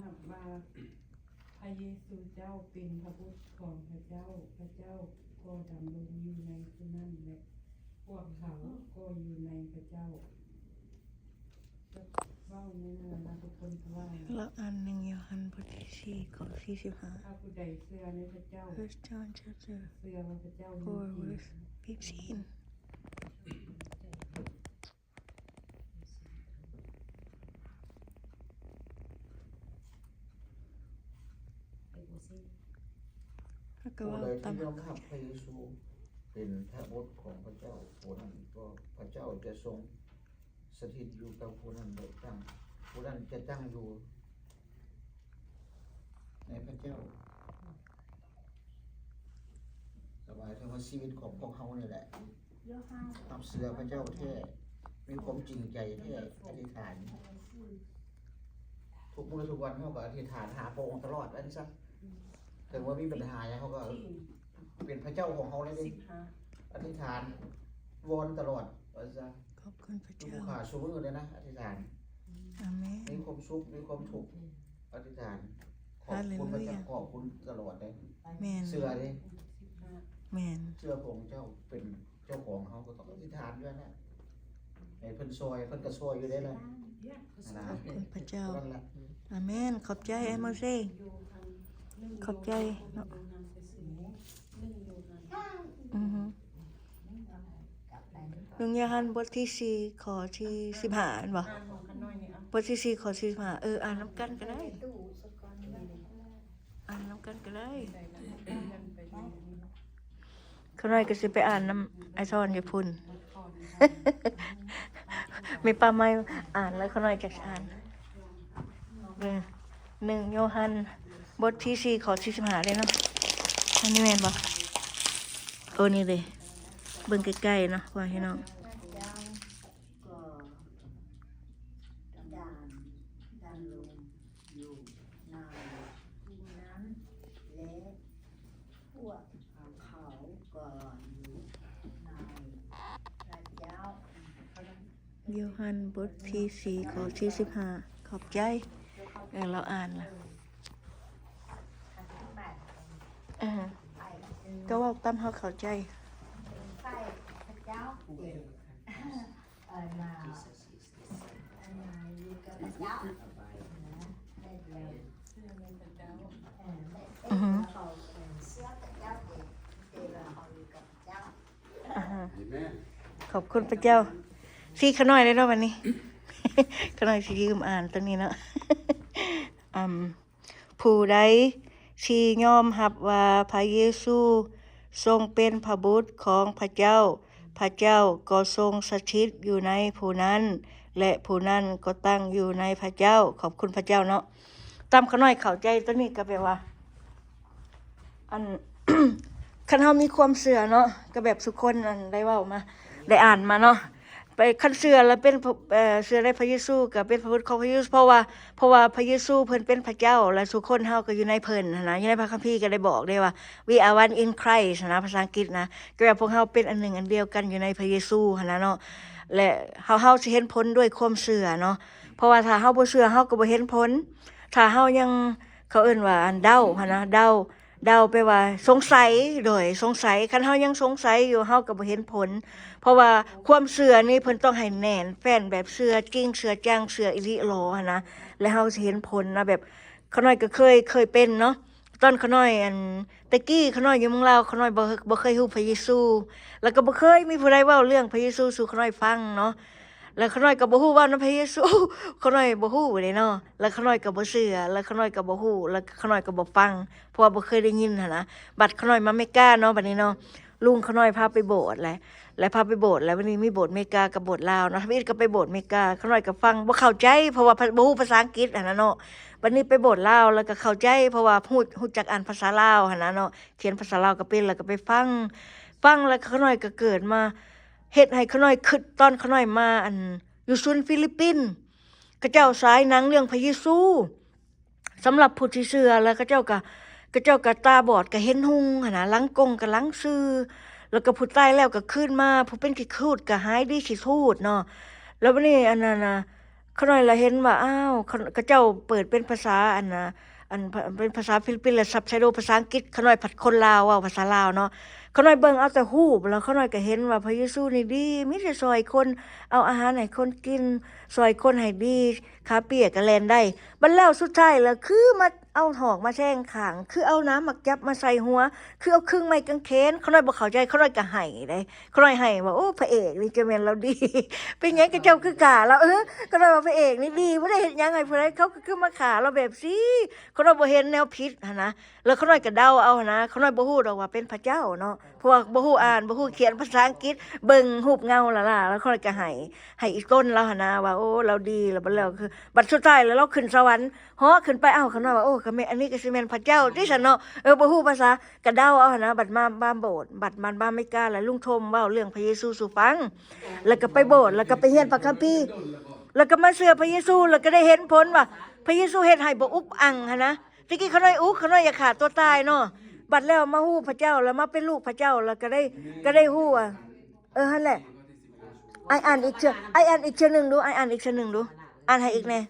ນັບວ່າພະເຢຊູເຈົ້າເປັນພະບຸດຂອງພະເຈົ້າ, ພະເຈົ້າກໍດຳລົງຢູ່ໃນຜູ້ນັ້ນ ແລະ ພວກເຂົາກໍຢູ່ໃນພະເຈົ້າ. ເວົ້າໃນນັ້ນລະທຸກຄົນກໍວ່າ ແລ້ວອ່ານໜຶ່ງໂຍຮັນບົດທີສີ່ ຂໍ້ສີ່ສິບຫ້າ ຖ້າຜູ້ໃດເຊື່ອໃນພະເຈົ້າ First John chapter ເຊື່ອວ່າພະເຈົ້າມີ four ຈິງ verse fifteen. ແລ້ວກໍ ຜູ້ ເວົ້າ ໃດ ຕາມ ທີ່ຍອມຮັບພະເຢຊູເປັນພະບຸດຂອງພະເຈົ້າ, ຜູ້ນັ້ນກໍ ພະເຈົ້າຈະຊົງສະຖິດຢູ່ກັບຜູ້ນັ້ນ ແລະ ຕັ້ງ ຜູ້ນັ້ນຈະຕັ້ງຢູ່ໃນພະເຈົ້າ. ກໍໝາຍເຖິງວ່າຊີວິດຂອງພວກເຮົານີ້ແຫຼະ ຮັບເຊື່ອພະເຈົ້າແທ້, ມີຄວາມຈິງໃຈແທ້, ອະທິຖານ ທຸກມື້ທຸກວັນເຮົາກໍອະທິຖານຫາພະອົງຕະຫຼອດວ່າຊັ້ນຊະ. ເຖິງວ່າມີບັນຫາຫຍັງ ເຮົາກໍເປັນພະເຈົ້າຂອງເຮົາແລ້ວເດ້, ອະທິຖານວອນຕະຫຼອດວ່າຊັ້ນຊະ. ຂອບຄຸນພະເຈົ້າ ທຸກມື້ ທຸກມື້ເລີຍນະ ອະທິຖານ. ອາເມນ. ມີຄວາມສຸກ ມີຄວາມທຸກ ອະທິຖານ ຂອບຄຸນພະເຈົ້າ ຮາເລລູຢາ ຂອບຄຸນຕະຫຼອດເດ້. ແມ່ນ ເຊື່ອເດ້ ແມ່ນ ເຊື່ອພະອົງເຈົ້າເປັນເຈົ້າຂອງເຮົາ ກໍຕ້ອງອະທິຖານຢູ່ຫັ້ນແຫຼະ ໃຫ້ເພິ່ນຊ່ອຍ, ເພິ່ນກໍຊ່ອຍຢູ່ເດ້ລະ. ຂອບຄຸນພະເຈົ້າ. ອາເມນ. ຂອບໃຈອ້າຍໂມເຊ ຂອບໃຈເນາະ. ອືຮຶ ໜຶ່ງໂຍຮັນບົດທີສີ່ ຂໍ້ທີສິບຫ້າ ແມ່ນບໍ່? ບົດທີສີ່ ຂໍ້ທີສິບຫ້າ. ເອີ ອ່ານນຳກັນກໍໄດ້ ອ່ານນຳກັນກໍໄດ້. ຂ້ານ້ອຍກໍຊິໄປອ່ານນຳອ້າຍສອນຢູ່ພຸ້ນ. ແມ່ປ້າໄມ້ອ່ານແລ້ວ ຂ້ານ້ອຍຈັກຊິອ່ານ. ເອີ ໜຶ່ງໂຍຮັນ ບົດທີສີ່ ຂໍ້ທີສິບຫ້າເດ້ເນາະ. ອັນນີ້ແມ່ນບໍ່? ໂອ້ ນີ້ເດ້ ເບິ່ງໃກ້ໆເນາະ ພໍ່ແມ່ພີ່ນ້ອງ. ກໍດຳ ດຳລົງຢູ່ໃນຜູ້ນັ້ນ ແລະ ພວກເຂົາກໍຢູ່ໃນພະເຈົ້າ. ໂຍຮັນບົດທີສີ່ ຂໍ້ທີສິບຫ້າ. ຂອບໃຈ. ເອີ ລາວອ່ານລະ. ເອີ ກໍເວົ້າຕາມເຮົາເຂົ້າໃຈ. ອືຮຶ ອາຮະ ຂອບຄຸນພະເຈົ້າ. ສີຂ້ານ້ອຍເລີຍເນາະ ບັດນີ້ ຂ້ານ້ອຍຊິຢືມອ່ານຕົວນີ້ເນາະ. ອາ ຜູ້ໃດທີ່ຍອມຮັບວ່າພະເຢຊູຊົງເປັນພະບຸດຂອງພະເຈົ້າ, ພະເຈົ້າກໍຊົງສະຖິດຢູ່ໃນຜູ້ນັ້ນ ແລະ ຜູ້ນັ້ນກໍຕັ້ງຢູ່ໃນພະເຈົ້າ. ຂອບຄຸນພະເຈົ້າເນາະ. ຕາມຂ້ານ້ອຍເຂົ້າໃຈຕົວນີ້ກໍແປວ່າ ອັນ ຄັນເຮົາມີຄວາມເຊື່ອເນາະ ກໍແບບສຸຄົນ ອັນ ໄດ້ເວົ້າມາ ໄດ້ອ່ານມາເນາະ ໄປ ຄັນເຊື່ອລະເປັນ ເອີ ເຊື່ອໃນພະເຢຊູ ກໍເປັນພະບຸດຂອງພະເຢຊູ ເພາະວ່າ ເພາະວ່າພະເຢຊູເພິ່ນເປັນພະເຈົ້າ ແລະ ທຸກຄົນເຮົາກໍຢູ່ໃນເພິ່ນຫັ້ນນະ. ຢູ່ໃນພະຄຳພີກໍໄດ້ບອກເດ້ວ່າ We are one in Christ ຫັ້ນນະ ພາສາອັງກິດນະ ກໍແບບພວກເຮົາເປັນອັນໜຶ່ງອັນດຽວກັນຢູ່ໃນພະເຢຊູຫັ້ນນະເນາະ. ແລະ ເຮົາ ເຮົາຊິເຫັນຜົນດ້ວຍຄວາມເຊື່ອເນາະ ເພາະວ່າຖ້າເຮົາບໍ່ເຊື່ອ ເຮົາກໍບໍ່ເຫັນຜົນ. ຖ້າເຮົາຍັງ ເຂົາເອີ້ນວ່າ ອັນ ເດົາຫັ້ນນະ ເດົາ ເດົາແປວ່າສົງໄສ ໂດຍ ສົງໄສ. ຄັນເຮົາຍັງສົງໄສຢູ່ ເຮົາກໍບໍ່ເຫັນຜົນ ເພາະວ່າຄວາມເຊື່ອນີ້ເພິ່ນຕ້ອງໃຫ້ແໜ້ນແຟ້ນ ແບບເຊື່ອຈິງ ເຊື່ອຈັງ ເຊື່ອອີ່ຫຼີຫຼໍຫັ້ນນະ ແລ້ວເຮົາຊິເຫັນຜົນນະ. ແບບຂ້ານ້ອຍກໍເຄີຍ ເຄີຍເປັນເນາະ ຕອນຂ້ານ້ອຍ ອັນ ແຕ່ກີ້ຂ້ານ້ອຍຢູ່ເມືອງລາວ ຂ້ານ້ອຍບໍ່ ບໍ່ເຄີຍຮູ້ພະເຢຊູ ແລ້ວກໍບໍ່ເຄີຍມີຜູ້ໃດເວົ້າເລື່ອງພະເຢຊູສູ່ຂ້ານ້ອຍຟັງເນາະ. ແລ້ວຂ້ານ້ອຍກໍບໍ່ຮູ້ເວົ້ານຳພະເຢຊູ ຂ້ານ້ອຍບໍ່ຮູ້ເດ້ເນາະ ແລ້ວຂ້ານ້ອຍກໍບໍ່ເຊື່ອ ແລ້ວຂ້ານ້ອຍກໍບໍ່ຮູ້ ແລ້ວຂ້ານ້ອຍກໍບໍ່ຟັງ ເພາະວ່າບໍ່ເຄີຍໄດ້ຍິນຫັ້ນນະ. ບັດຂ້ານ້ອຍມາເມກາເນາະ ບັດນີ້ເນາະ ລຸງຂ້ານ້ອຍພາໄປໂບດແຫຼະ ແລ້ວພາໄປໂບດ ແລ້ວບັດນີ້ມີໂບດເມກາກັບໂບດລາວເນາະ. ທຳອິດກໍໄປໂບດເມກາ ຂ້ານ້ອຍກໍຟັງບໍ່ເຂົ້າໃຈ ເພາະວ່າ ບໍ່ຮູ້ພາສາອັງກິດຫັ້ນນະເນາະ. ບັດນີ້ໄປໂບດລາວ ແລ້ວກໍເຂົ້າໃຈ ເພາະວ່າຮູ້ ຮູ້ຈັກອ່ານພາສາລາວຫັ້ນນະເນາະ ຂຽນພາສາລາວກໍເປັນ ແລ້ວກໍໄປຟັງ ຟັງ ແລ້ວຂ້ານ້ອຍກໍເກີດມາ ເຮັດໃຫ້ຂ້ານ້ອຍຄິດ ຕອນຂ້ານ້ອຍມາ ອັນ ຢູ່ສູນຟີລິບປິນ ເຂົາເຈົ້າສາຍໜັງເລື່ອງພະເຢຊູ ສຳລັບຜູ້ທີ່ເຊື່ອ ແລ້ວເຂົາເຈົ້າກະ ເຂົາເຈົ້າກະຕາບອດກະເຫັນຮຸ່ງຫັ້ນນະ ຫຼັງກົງກະຫຼັງຊື່ ແລ້ວກະຜູ້ຕາຍແລ້ວກະຄືນມາ ຜູ້ເປັນຂີ້ຄູດກະຫາຍດີຂີ້ທູດເນາະ. ແລ້ວບັດນີ້ອັນນັ້ນນະ ຂ້ານ້ອຍລະເຫັນວ່າ ອ້າວ ເຂົາ ເຂົາເຈົ້າເປີດເປັນພາສາ ອັນນ່າ ອັນ ເປັນພາສາຟີລິບປິນ ແລະ ຊັບໄຕເຕີພາສາອັງກິດ. ຂ້ານ້ອຍພັດຄົນລາວ ເວົ້າພາສາລາວເນາະ. ຂ້ານ້ອຍເບິ່ງເອົາແຕ່ຮູບ ແລ້ວຂ້ານ້ອຍກໍເຫັນວ່າພະເຢຊູນີ້ດີ ມີແຕ່ຊ່ອຍຄົນ ເອົາອາຫານໃຫ້ຄົນກິນ ຊ່ອຍຄົນໃຫ້ດີ ຂາເປ້ຍກໍແລ່ນໄດ້. ບັດແລ້ວສຸດທ້າຍລະຄືມາເອົາຫອກມາແທງຂ້າງ ຄືເອົາໜາມໝາກຈັບມາໃສ່ຫົວ ຄືເອົາຄຶງໄມ້ກາງເຂນ. ຂ້ານ້ອຍບໍ່ເຂົ້າໃຈ ຂ້ານ້ອຍກໍໄຫ້ເດ້. ຂ້ານ້ອຍໄຫ້ວ່າ ໂອ້ ພະເອກນີ້ຈະແມ່ນລາວດີ ເປັນຫຍັງຂະເຈົ້າຄືຂ້າລາວ? ເອີ ຂ້ານ້ອຍວ່າພະເອກນີ້ດີ ບໍ່ໄດ້ເຮັດຫຍັງໃຫ້ຜູ້ໃດ ເຂົາກໍຄືມາຂ້າລາວແບບຊີ້. ຂ້ານ້ອຍບໍ່ເຫັນແນວຜິດຫັ້ນນະ ແລ້ວຂ້ານ້ອຍກໍເດົາເອົາຫັ້ນນະ. ຂ້ານ້ອຍບໍ່ຮູ້ດອກວ່າເປັນພະເຈົ້າເນາະ ເພາະວ່າບໍ່ຮູ້ອ່ານ ບໍ່ຮູ້ຂຽນພາສາອັງກິດ ເບິ່ງຮູບເງົາລະລາ ແລ້ວຂ້ານ້ອຍກໍໄຫ້ ໃຫ້ອີ່ຕົນລາວຫັ້ນນະວ່າ ໂອ້ ລາວດີ. ແລ້ວບັດແລ້ວຄື ບັດສຸດທ້າຍແລ້ວລາວຂຶ້ນສະຫວັນ ເຫາະຂຶ້ນໄປ ອ້າວ ຂ້ານ້ອຍວ່າ ໂອ້ ກໍແມ່ນ ອັນນີ້ກໍຊິແມ່ນພະເຈົ້າຕິຊັ້ນເນາະ. ເອີ ບໍ່ຮູ້ພາສາ ກະເດົາເອົາຫັ້ນນະ. ບັດມາ ມາໂບດ ບັດມາ ມາອາເມລິກາ ແລ້ວລຸງໂທມເວົ້າເລື່ອງພະເຢຊູສູ່ຟັງ ແລ້ວກໍໄປໂບດ ແລ້ວກໍໄປຮຽນພະຄຳພີ ແລ້ວກໍມາເຊື່ອພະເຢຊູ ແລ້ວກໍໄດ້ເຫັນຜົນວ່າ ພະເຢຊູເຮັດໃຫ້ບໍ່ອຸກອັ່ງຫັ້ນນະ. ແຕ່ກີ້ຂ້ານ້ອຍອຸກ ຂ້ານ້ອຍຢາກຂ້າຕົວຕາຍເນາະ. ບັດແລ້ວມາຮູ້ພະເຈົ້າ ແລ້ວມາເປັນລູກພະເຈົ້າ ແລ້ວກໍໄດ້ ກໍໄດ້ຮູ້ວ່າ ເອີ ຫັ້ນແຫຼະ. ອ້າຍອ່ານອີກເທື່ອ ອ້າຍອ່ານອີກເທື່ອໜຶ່ງດູ ອ້າຍອ່ານອີກເທື່ອໜຶ່ງດູ ອ່ານໃຫ້ອີກແດ່.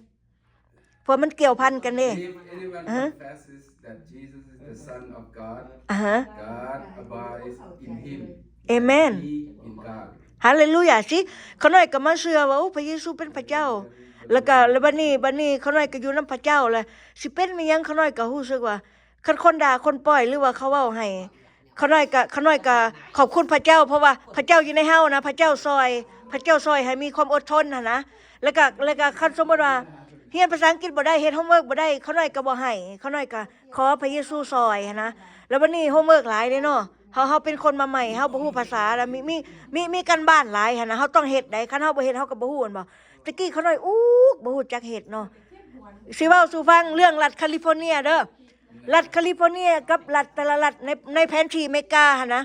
ເພາະມັນກ່ຽວພັນກັນເດ້. If anyone ອະຮະ confesses that Jesus is the Son of God, ອະຮະ God abides in him, ເອເມນ he in God. ຮາເລລູຢາ ຊິ ຂ້ານ້ອຍກໍມາເຊື່ອວ່າ ໂອ້ ພະເຢຊູເປັນພະເຈົ້າ. ແລ້ວກໍ ແລ້ວບັດນີ້ ບັດນີ້ຂ້ານ້ອຍກໍຢູ່ນຳພະເຈົ້າ ແລ້ວຊິເປັນແມ່ນຫຍັງ ຂ້ານ້ອຍກໍຮູ້ສຶກວ່າ ຄັນຄົນດ່າຄົນປ້ອຍ ຫຼືວ່າເຂົາເວົ້າໃຫ້ ຂ້ານ້ອຍກະ ຂ້ານ້ອຍກະຂອບຄຸນພະເຈົ້າ ເພາະວ່າພະເຈົ້າຢູ່ໃນເຮົານະ ພະເຈົ້າຊ່ອຍ ພະເຈົ້າຊ່ອຍໃຫ້ມີຄວາມອົດທົນຫັ້ນນະ. ແລ້ວກະ ແລ້ວກະຄັນສົມມຸດວ່າຮຽນພາສາອັງກິດບໍ່ໄດ້ ເຮັດໂຮມເວີກບໍ່ໄດ້ ຂ້ານ້ອຍກະບໍ່ໄຫ້ ຂ້ານ້ອຍກະຂໍພະເຢຊູຊ່ອຍຫັ້ນນະ. ແລ້ວບັດນີ້ໂຮມເວີກຫຼາຍເດ້ເນາະ ເຮົາ ເຮົາເປັນຄົນມາໃໝ່ ເຮົາບໍ່ຮູ້ພາສາ ແລ້ວມີ ມີ ມີ ມີການບ້ານຫຼາຍຫັ້ນນະ ເຮົາຕ້ອງເຮັດໃດ ຄັນເຮົາບໍ່ເຮັດເຮົາກະບໍ່ຮູ້ແມ່ນບໍ່? ແຕ່ກີ້ຂ້ານ້ອຍອຸກ ບໍ່ຮູ້ຈັກເຮັດເນາະ. ຊິເວົ້າສູ່ຟັງເລື່ອງລັດຄາລິຟໍເນຍເດີ. ລັດຄາລິຟໍເນຍກັບລັດແຕ່ລະລັດໃນ ໃນແຜນທີ່ອາເມລິກາຫັ້ນນະ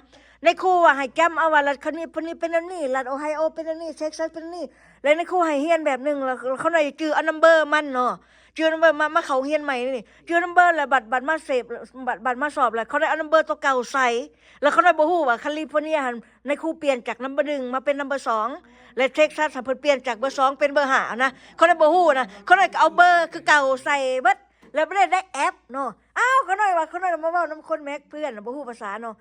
ນາຍຄູວ່າໃຫ້ຈຳເອົາວ່າລັດຄາລິຟໍເນຍເປັນແນວນີ້ ລັດໂອໄຮໂອເປັນແນວນີ້ ເທັກຊັສເປັນແນວນີ້ ແລ້ວນາຍຄູໃຫ້ຮຽນແບບໜຶ່ງ ແລ້ວຂ້ານ້ອຍຈື່ເອົານຳເບີມັນເນາະ ຈື່ນຳເບີມາ ມາເຂົ້າໂຮງຮຽນໃໝ່ນີ້ ຈື່ນຳເບີແລ້ວບັດ ບັດມາເສບ ບັດ ບັດມາສອບແລ້ວຂ້ານ້ອຍເອົານຳເບີໂຕເກົ່າໃສ່ ແລ້ວຂ້ານ້ອຍບໍ່ຮູ້ວ່າຄາລິຟໍເນຍຫັ້ນ ນາຍຄູປ່ຽນຈາກນຳເບີໜຶ່ງມາເປັນນຳເບີສອງ ແລະ ເທັກຊັສຫັ້ນເພິ່ນປ່ຽນຈາກເບີສອງເປັນເບີຫ້າຫັ້ນນະ ຂ້ານ້ອຍບໍ່ຮູ້ນະ ຂ້ານ້ອຍກໍເອົາເບີຄືເກົ່າໃສ່ເບິດ ແລ້ວບໍ່ໄດ້ ໄດ້ແອັບເນາະ. ອ້າວ ຂ້ານ້ອຍວ່າ ຂ້ານ້ອຍມາເວົ້ານຳຄົນແມັກເພື່ອນນະ ບໍ່ຮູ້ພາສາເນາະ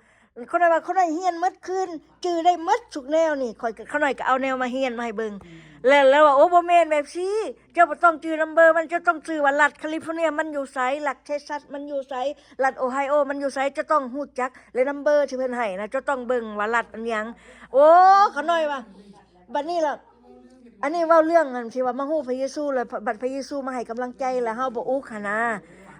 ຂ້ານ້ອຍວ່າ ຂ້ານ້ອຍຮຽນໝົດຄືນ ຈື່ໄດ້ໝົດທຸກແນວນີ້ ຂ້ອຍກໍ ຂ້ານ້ອຍກໍເອົາແນວມາຮຽນມາໃຫ້ເບິ່ງ ແລ້ວ ແລ້ວວ່າ ໂອ້ ບໍ່ແມ່ນແບບຊີ້ ເຈົ້າບໍ່ຕ້ອງຈື່ນຳເບີມັນ ເຈົ້າຕ້ອງຈື່ວ່າລັດຄາລິຟໍເນຍມັນຢູ່ໃສ ລັດເທັກຊັສມັນຢູ່ໃສ ລັດໂອໄຮໂອມັນຢູ່ໃສ ເຈົ້າຕ້ອງຮູ້ຈັກ ແລະ ນຳເບີທີ່ເພິ່ນໃຫ້ນະ ເຈົ້າຕ້ອງເບິ່ງວ່າລັດອັນຫຍັງ. ໂອ້ ຂ້ານ້ອຍວ່າ ບັດນີ້ລະ ອັນນີ້ເວົ້າເລື່ອງອັນທີ່ວ່າມາຮູ້ພະເຢຊູ ແລ້ວ ບ- ບັດພະເຢຊູມາໃຫ້ກຳລັງໃຈ ແລ້ວເຮົາບໍ່ອຸກຫັ້ນນາ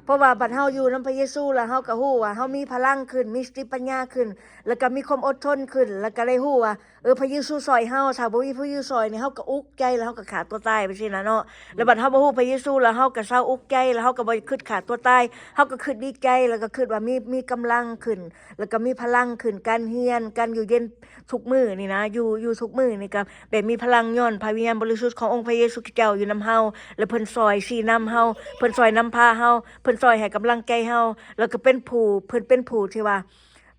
ເພາະວ່າບັດເຮົາຢູ່ນຳພະເຢຊູ ແລ້ວເຮົາກໍຮູ້ວ່າເຮົາມີພະລັງຂຶ້ນ ມີສະຕິປັນຍາຂຶ້ນ ແລ້ວກໍມີຄວາມອົດທົນຂຶ້ນ ແລ້ວກໍໄດ້ຮູ້ວ່າ ເອີ ພະເຢຊູຊ່ອຍເຮົາ ຖ້າບໍ່ມີພະເຢຊູຊ່ອຍນີ້ ເຮົາກໍອຸກໃຈ ແລ້ວເຮົາກໍຂ້າຕົວຕາຍໄປຊີ້ນະເນາະ. ແລ້ວບັດເຮົາບໍ່ຮູ້ພະເຢຊູ ແລ້ວເຮົາກໍເຊົາອຸກໃຈ ແລ້ວເຮົາກໍບໍ່ຄິດຂ້າຕົວຕາຍ ເຮົາກໍຄິດດີໃຈ ແລ້ວກໍຄິດວ່າມີ ມີກຳລັງຂຶ້ນ ແລ້ວກໍມີພະລັງຂຶ້ນ ການຮຽນ ການຢູ່ເຢັນ ທຸກມື້ນີ້ນະ ຢູ່ ຢູ່ທຸກມື້ນີ້ກໍແບບມີພະລັງ ຍ້ອນພະວິນຍານບໍລິສຸດຂອງອົງພະເຢຊູຄຣິສເຈົ້າຢູ່ນຳເຮົາ ແລະ ເພິ່ນຊ່ອຍຊີ້ນຳເຮົາ ເພິ່ນຊ່ອຍນຳພາເຮົາ ເພິ່ນຊ່ອຍໃຫ້ກຳລັງໃຈເຮົາ ແລ້ວກໍເປັນຜູ້ ເພິ່ນເປັນຜູ້ທີ່ວ່າ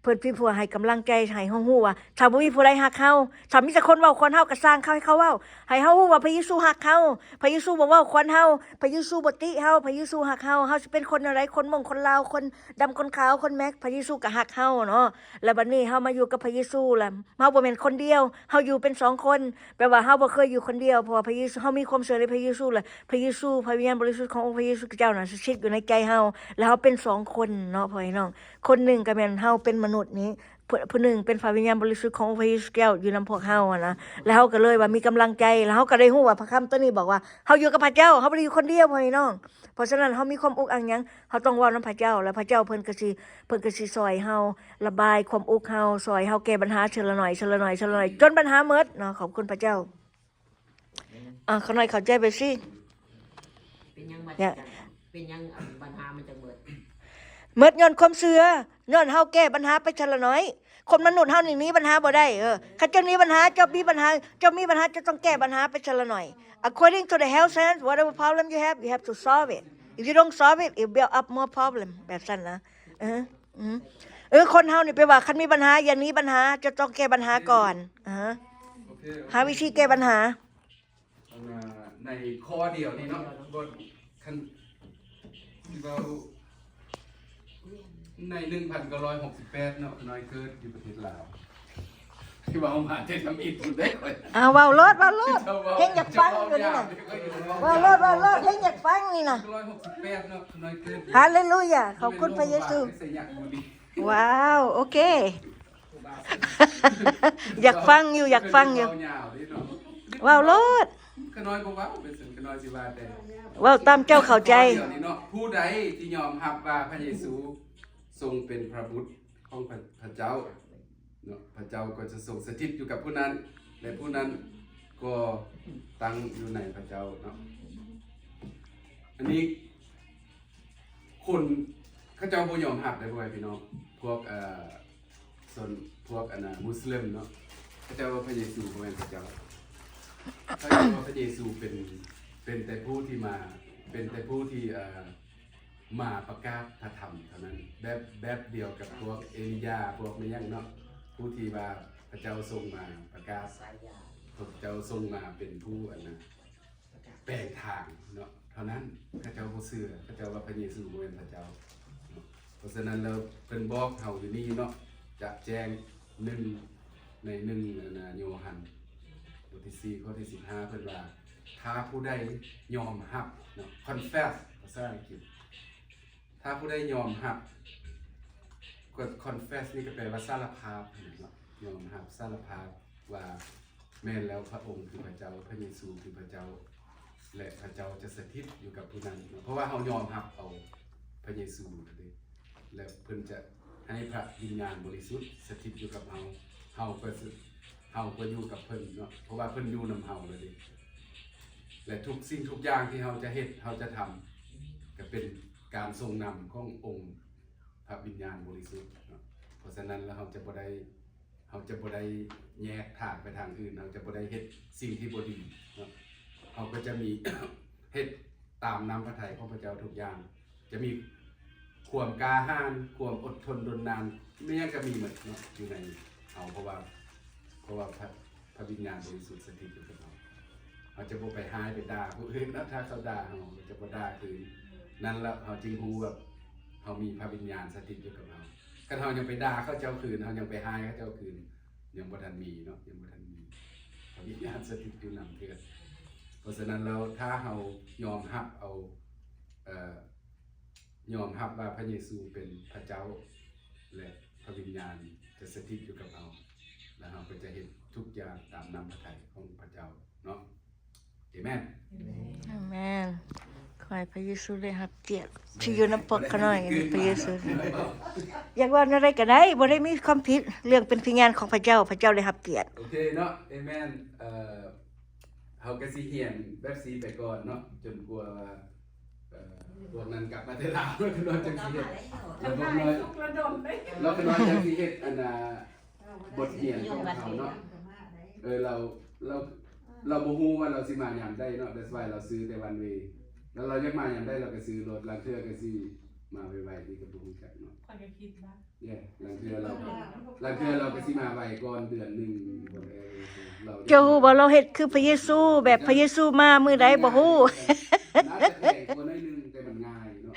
ເພິ່ນເປັນຜູ້ໃຫ້ກຳລັງໃຈ ໃຫ້ເຮົາຮູ້ວ່າ ຖ້າບໍ່ມີຜູ້ໃດຮັກເຮົາ ຖ້າມີແຕ່ຄົນເວົ້າຄວນເຮົາ ກໍຊ່າງເຂົາ ໃຫ້ເຂົາເວົ້າ ໃຫ້ເຮົາຮູ້ວ່າພະເຢຊູຮັກເຮົາ ພະເຢຊູບໍ່ເວົ້າຄວນເຮົາ ພະເຢຊູບໍ່ຕິເຮົາ ພະເຢຊູຮັກເຮົາ ເຮົາຊິເປັນຄົນແນວໃດ ຄົນມົ້ງ ຄົນລາວ ຄົນດຳ ຄົນຂາວ ຄົນແມັກ ພະເຢຊູກໍຮັກເຮົາເນາະ. ແລ້ວບັດນີ້ເຮົາມາຢູ່ກັບພະເຢຊູລະ ເຮົາບໍ່ແມ່ນຄົນດຽວ ເຮົາຢູ່ເປັນສອງຄົນ ແປວ່າເຮົາບໍ່ເຄີຍຢູ່ຄົນດຽວ ເພາະວ່າພະເຢຊູ ເຮົາມີຄວາມເຊື່ອໃນພະເຢຊູ ແລະ ພະເຢຊູ ພະວິນຍານບໍລິສຸດຂອງອົງພະເຢຊູຄຣິສເຈົ້ານະ ສະຖິດຢູ່ໃນໃຈເຮົາ ແລະ ເຮົາເປັນສອງຄົນເນາະ ພໍ່ແມ່ພີ່ນ້ອງ. ຄົນໜຶ່ງກໍແມ່ນເຮົາເປັນມະນຸດນີ້ ຜູ້ ຜູ້ໜຶ່ງເປັນພະວິນຍານບໍລິສຸດຂອງອົງພະເຢຊູຄຣິສເຈົ້າຢູ່ນຳພວກເຮົາຫັ້ນນະ ແລ້ວເຮົາກໍເລີຍວ່າມີກຳລັງໃຈ ແລ້ວເຮົາກໍໄດ້ຮູ້ວ່າພະຄຳໂຕນີ້ບອກວ່າ ເຮົາຢູ່ກັບພະເຈົ້າ ເຮົາບໍ່ໄດ້ຢູ່ຄົນດຽວ ພໍ່ແມ່ພີ່ນ້ອງ. ເພາະສະນັ້ນເຮົາມີຄວາມອຸກອັ່ງຫຍັງ ເຮົາຕ້ອງເວົ້ານຳພະເຈົ້າ ແລ້ວພະເຈົ້າເພິ່ນກໍຊິ ເພິ່ນກໍຊິຊ່ອຍເຮົາລະບາຍຄວາມອຸກເຮົາ ຊ່ອຍເຮົາແກ້ບັນຫາເທື່ອລະໜ້ອຍ ເທື່ອລະໜ້ອຍ ເທື່ອລະໜ້ອຍ ຈົນບັນຫາໝົດເນາະ. ຂອບຄຸນພະເຈົ້າ. ອ່າ ຂ້ານ້ອຍເຂົ້າໃຈໄປຊິ ເປັນຫຍັງບັດ ເປັນຫຍັງ ອັນ ບັນຫາມັນຈັ່ງເໝິດ ເໝິດຍ້ອນຄວາມເຊື່ອ ຍ້ອນເຮົາແກ້ບັນຫາໄປເທື່ອລະໜ້ອຍ. ຄົນມະນຸດເຮົານີ້ໜີບັນຫາບໍ່ໄດ້ເອີ. ຄັນເຈົ້າໜີບັນຫາ ເຈົ້າມີບັນຫາ ເຈົ້າມີບັນຫາ ເຈົ້າຕ້ອງແກ້ບັນຫາໄປເທື່ອລະໜ້ອຍ. According to the health science, whatever problem you have, you have to solve it. If you don't solve it, it build up more problem ແບບຊັ້ນນະ. ເອີ ອື ເອີ ຄົນເຮົານີ້ແປວ່າ ຄັນມີບັນຫາ ຢ່າໜີບັນຫາ ເຈົ້າຕ້ອງແກ້ບັນຫາກ່ອນ. ອາ ຫາວິທີແກ້ບັນຫາ. ໃນຂໍ້ດຽວນີ້ເນາະ ບໍ່ ຄັນ ທີ່ເວົ້າໃນໜຶ່ງພັນເກົ້າຮ້ອຍຫົກສິບແປດເນາະ ຂ້ານ້ອຍເກີດຢູ່ປະເທດລາວ ທີ່ເວົ້າມາແຕ່ທຳອິດພຸ້ນເດ້ຂ້ອຍ ອ້າວ ເວົ້າໂລດ ເວົ້າໂລດ ເຈົ້າເວົ້າ ເຮັງຢາກຟັງຢູ່ນີ້ນະ ເຈົ້າເວົ້າຍາວ ເວົ້າໂລດ ເວົ້າໂລດ ເຮັງຢາກຟັງນີ້ນະ ໜຶ່ງພັນເກົ້າຮ້ອຍຫົກສິບແປດເນາະ ຂ້ານ້ອຍເກີດຢູ່ ຮາເລລູຢາ ຂອບຄຸນພະເຢຊູ ໄຊຍະບູລີ ວ້າວ ໂອເຄ ຢາກຟັງຢູ່ ຢາກຟັງຢູ່ ເວົ້າຍາວເດ້ເນາະ ເວົ້າໂລດ ຂ້ານ້ອຍບໍ່ເວົ້າ ເປັນຊັ້ນຂ້ານ້ອຍຊິວ່າແຕ່ ເວົ້າຕາມເຈົ້າເຂົ້າໃຈ ດຽວນີ້ເນາະ ຜູ້ໃດທີ່ຍອມຮັບວ່າພະເຢຊູຊົງເປັນພະບຸດຂອງພະ ພະເຈົ້າເນາະ ພະເຈົ້າກໍຈະຊົງສະຖິດຢູ່ກັບຜູ້ນັ້ນ ແລະ ຜູ້ນັ້ນກໍຕັ້ງຢູ່ໃນພະເຈົ້າເນາະ ອັນນີ້ຄົນເຂົາເຈົ້າບໍ່ຍອມຮັບເດ້ ພໍ່ແມ່ພີ່ນ້ອງ ພວກ ເອີ ສ່ວນພວກອັນນ່າມຸສລິມເນາະ ເຂົາເຈົ້າວ່າພະເຢຊູບໍ່ແມ່ນພະເຈົ້າ ເຂົາເຈົ້າວ່າພະເຢຊູເປັນ ເປັນແຕ່ຜູ້ທີ່ມາ ເປັນແຕ່ຜູ້ທີ່ ເອີ ມາປະກາດພະທຳເທົ່ານັ້ນ ແບບ ແບບດຽວກັບພວກເອລີຢາ ພວກແມ່ນຫຍັງເນາະ ຜູ້ທີ່ວ່າພະເຈົ້າສົ່ງມາປະກາດ ພະເຈົ້າສົ່ງມາເປັນຜູ້ອັນນ່າ ແປງທາງເນາະ ເທົ່ານັ້ນ ເຂົາເຈົ້າບໍ່ເຊື່ອ ເຂົາເຈົ້າວ່າພະເຢຊູບໍ່ແມ່ນພະເຈົ້າເນາະ ເພາະສະນັ້ນແລ້ວເພິ່ນບອກເຮົາຢູ່ນີ້ເນາະ ຈະແຈ້ງໜຶ່ງ ໃນໜຶ່ງ ອັນນ່າ ໂຍຮັນ ບົດທີສີ່ ຂໍ້ທີສິບຫ້າ ເພິ່ນວ່າ ຖ້າຜູ້ໃດຍອມຮັບເນາະ confess ພາສາອັງກິດ ຖ້າຜູ້ໃດຍອມຮັບ ກໍ confess ນີ້ກໍແປວ່າສາລະພາບຫັ້ນແຫຼະເນາະ ຍອມຮັບສາລະພາບວ່າ ແມ່ນແລ້ວ ພະອົງຄືພະເຈົ້າ ພະເຢຊູຄືພະເຈົ້າ ແລະ ພະເຈົ້າຈະສະຖິດຢູ່ກັບຜູ້ນັ້ນເນາະ ເພາະວ່າເຮົາຍອມຮັບເອົາພະເຢຊູແລ້ວເດ້ ແລະ ເພິ່ນຈະໃຫ້ພະວິນຍານບໍລິສຸດສະຖິດຢູ່ກັບເຮົາ ເຮົາກໍສະ ເຮົາກໍຢູ່ກັບເພິ່ນເນາະ ເພາະວ່າເພິ່ນຢູ່ນຳເຮົາແລ້ວເດ້ ແລະ ທຸກສິ່ງທຸກຢ່າງທີ່ເຮົາຈະເຮັດ ເຮົາຈະທຳ ກໍເປັນການຊົງນຳຂອງອົງພະວິນຍານບໍລິສຸດເນາະ ເພາະສະນັ້ນແລ້ວເຮົາຈະບໍ່ໄດ້ ເຮົາຈະບໍ່ໄດ້ແຍກທາງໄປທາງອື່ນ ເຮົາຈະບໍ່ໄດ້ເຮັດສິ່ງທີ່ບໍ່ດີເນາະ ເຮົາກໍຈະມີ ເຮັດຕາມນ້ຳພະໄທຂອງພະເຈົ້າທຸກຢ່າງ ຈະມີຄວາມກ້າຫານ ຄວາມອົດທົນດົນນານ ແມ່ນຫຍັງກໍມີໝົດເນາະ ຢູ່ໃນເຮົາ ເພາະວ່າ ເພາະວ່າພະ ພະວິນຍານບໍລິສຸດສະຖິດຢູ່ກັບເຮົາ ເຮົາຈະບໍ່ໄປຮ້າຍໄປດ່າຜູ້ອື່ນເນາະ ຖ້າເຂົາດ່າເຮົາ ເຮົາຈະບໍ່ດ່າຄືນ ນັ້ນລະເຮົາຈຶ່ງຮູ້ວ່າເຮົາມີພະວິນຍານສະຖິດຢູ່ກັບເຮົາ ຄັນເຮົາຍັງໄປດ່າເຂົາເຈົ້າຄືນ ເຮົາຍັງໄປຮ້າຍເຂົາເຈົ້າຄືນ ຍັງບໍ່ທັນມີເນາະ ຍັງບໍ່ທັນມີພະວິນຍານສະຖິດຢູ່ນຳເທື່ອ ເພາະສະນັ້ນແລ້ວ ຖ້າເຮົາຍອມຮັບເອົາ ເອີ ຍອມຮັບວ່າພະເຢຊູເປັນພະເຈົ້າ ແລະ ພະວິນຍານຈະສະຖິດຢູ່ກັບເຮົາ ແລະ ເຮົາກໍຈະເຮັດທຸກຢ່າງຕາມນ້ຳພະໄທຂອງພະເຈົ້າເນາະ. ເອແມນ. ເອແມນ. ເອແມນ. ຂໍໃຫ້ພະເຢຊູໄດ້ຮັບກຽດທີ່ຢູ່ນຳພວກຂ້ານ້ອຍນີ້ ພະເຢຊູ. ຢາກເວົ້າແນວໃດກໍໄດ້ ບໍ່ໄດ້ມີຄວາມຜິດ. ເລື່ອງເປັນພະຍານຂອງພະເຈົ້າ, ພະເຈົ້າໄດ້ຮັບກຽດ. ໂອເຄເນາະ. ເອແມນ. ເອີ ເຮົາກໍຊິຮຽນແບບຊີ້ໄປກ່ອນເນາະ ຈົນກວ່າວ່າ ເອີ ພວກນັ້ນກັບມາແຕ່ລາວ ເນາະ ເຂົານ້ອຍຈັ່ງຊິເຮັດ ແລ້ວພວກນ້ອຍ ແລ້ວພວກນ້ອຍຈັ່ງຊິເຮັດ ອັນນ່າ ບົດຮຽນຂອງເຮົາເນາະ. ເອີ ລາວ ລາວ ລາວບໍ່ຮູ້ວ່າລາວຊິມາຍາມໃດເນາະ that's why ລາວຊື້ແຕ່ one way ແລ້ວລາວຢາກມາຍາມໃດລາວກໍຊື້ໂລດ ລາງເທື່ອກໍຊິມາໄວໆ ນີ້ກໍບໍ່ຮູ້ຈັກເນາະ. ຂ້ອຍກໍຄິດວ່າ ເອີ ລາງເທື່ອລາວ ລາງເທື່ອລາວກໍຊິມາໄວກ່ອນເດືອນໜຶ່ງ. ເຈົ້າຮູ້ບໍ່ ລາວເຮັດຄືພະເຢຊູ ແບບພະເຢຊູມາມື້ໃດບໍ່ຮູ້. ໜ້າຈະແພງກວ່າໜ້ອຍໜຶ່ງ ແຕ່ມັນງ່າຍເນາະ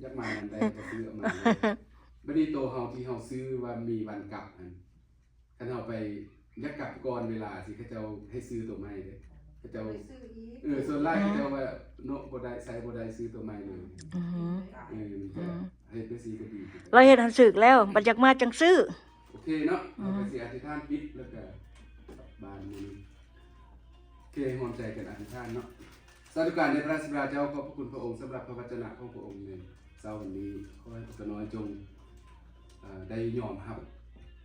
ຢາກມາຍາມໃດກໍຊື້ເອົາມາ. ບັດນີ້ໂຕເຮົາທີ່ເຮົາຊື້ວ່າມີວັນກັບຫັ້ນ ຄັນເຮົາໄປ ຢາກກັບກ່ອນເວລາຊິ ເຂົາເຈົ້າໃຫ້ຊື້ໂຕໃໝ່ເດ້ ເຂົາເຈົ້າ ເອີ ສ່ວນຫຼາຍເຂົາເຈົ້າວ່າເນາະ ບໍ່ໄດ້ ໃຊ້ບໍ່ໄດ້ ຊື້ໂຕໃໝ່ເລີຍ. ອືຮຶ ເອີ ມັນກໍເຮັດໄປຊີ້ກໍດີ. ລາວເຮັດຫັ້ນຖືກແລ້ວ ບັດຢາກມາຈັ່ງຊື້. ໂອເຄເນາະ ເຮົາກໍຊິອະທິຖານປິດ ແລ້ວກໍກັບບ້ານມື້ນີ້. ໂອເຄ ຮ່ວມໃຈກັນອະທິຖານເນາະ. ສາທຸການແດ່ພະເຈົ້າ ຂອບພະຄຸນພະອົງສຳລັບພະວະຈະນະຂອງພະອົງໃນເຊົ້າວັນນີ້. ຂໍໃຫ້ພວກຂ້ານ້ອຍຈົ່ງ ເອີ ໄດ້ຍອມຮັບ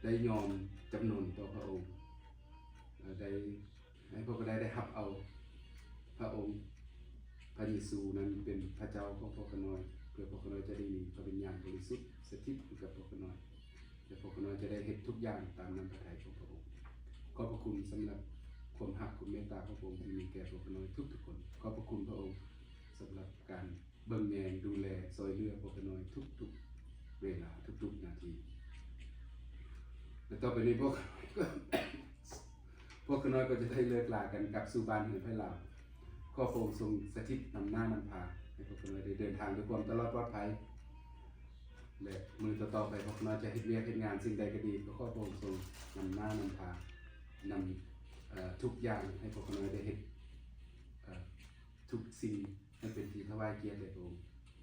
ໄດ້ຍອມຈຳນົນຕໍ່ພະອົງ ເອີ ໄດ້ ໃຫ້ພວກຂ້ານ້ອຍໄດ້ຮັບເອົາພະອົງ ພະເຢຊູນັ້ນເປັນພະເຈົ້າຂອງພວກຂ້ານ້ອຍ ເພື່ອພວກຂ້ານ້ອຍຈະໄດ້ມີພະວິນຍານບໍລິສຸດສະຖິດຢູ່ກັບພວກຂ້ານ້ອຍ ແລະ ພວກຂ້ານ້ອຍຈະໄດ້ເຮັດທຸກຢ່າງຕາມນ້ຳພະໄທຂອງພະອົງ. ຂອບພະຄຸນສຳລັບຄວາມຮັກຄວາມເມດຕາຂອງພະອົງທີ່ມີແກ່ພວກຂ້ານ້ອຍທຸກໆຄົນ. ຂອບພະຄຸນພະອົງສຳລັບການເບິ່ງແຍງດູແລຊ່ອຍເຫຼືອພວກຂ້ານ້ອຍທຸກໆເວລາ ທຸກໆນາທີ. ແລະ ຕໍ່ໄປນີ້ພວກ ພວກຂ້ານ້ອຍກໍຈະໄດ້ເລີກລາກັນກັບສູ່ບ້ານເຮືອນໄພລາວ. ຂໍພະອົງຊົງສະຖິດນຳໜ້ານຳພາ ໃຫ້ພວກຂ້ານ້ອຍໄດ້ເດີນທາງດ້ວຍຄວາມຕະຫຼອດປອດໄພ ແລະ ມື້ຕໍ່ໆໄປພວກຂ້ານ້ອຍຈະເຮັດວຽກເຮັດງານສິ່ງໃດກໍດີ ກໍຂໍພະອົງຊົງນຳໜ້ານຳພາ ນຳ ເອີ ທຸກຢ່າງໃຫ້ພວກຂ້ານ້ອຍໄດ້ເຮັດ ເອີ ທຸກສິ່ງໃຫ້ເປັນທີ່ຖວາຍກຽດແດ່ພະອົງ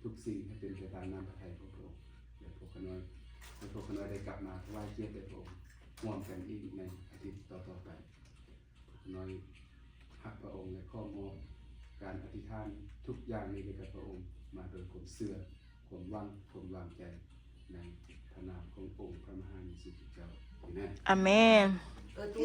ທຸກສິ່ງໃຫ້ເປັນໄປຕາມນ້ຳພະໄທຂອງພະອົງ ແລະ ພວກຂ້ານ້ອຍ ໃຫ້ພວກຂ້ານ້ອຍໄດ້ກັບມາຖວາຍກຽດແດ່ພະອົງ ຮ່ວມກັນອີກໃນອາທິດຕໍ່ໆໄປ. ພວກຂ້ານ້ອຍຮັກພະອົງ ແລະ ຂໍມອບການອະທິຖານທຸກຢ່າງນີ້ໃຫ້ກັບພະອົງ ມາໂດຍຄວາມເຊື່ອ ຄວາມຫວັງ ຄວາມວາງໃຈ ໃນພະນາມຂອງອົງພະມະຫາເຢຊູຄຣິສເຈົ້າ. ອາເມນ. ອາເມນ. ເອີ ຕູ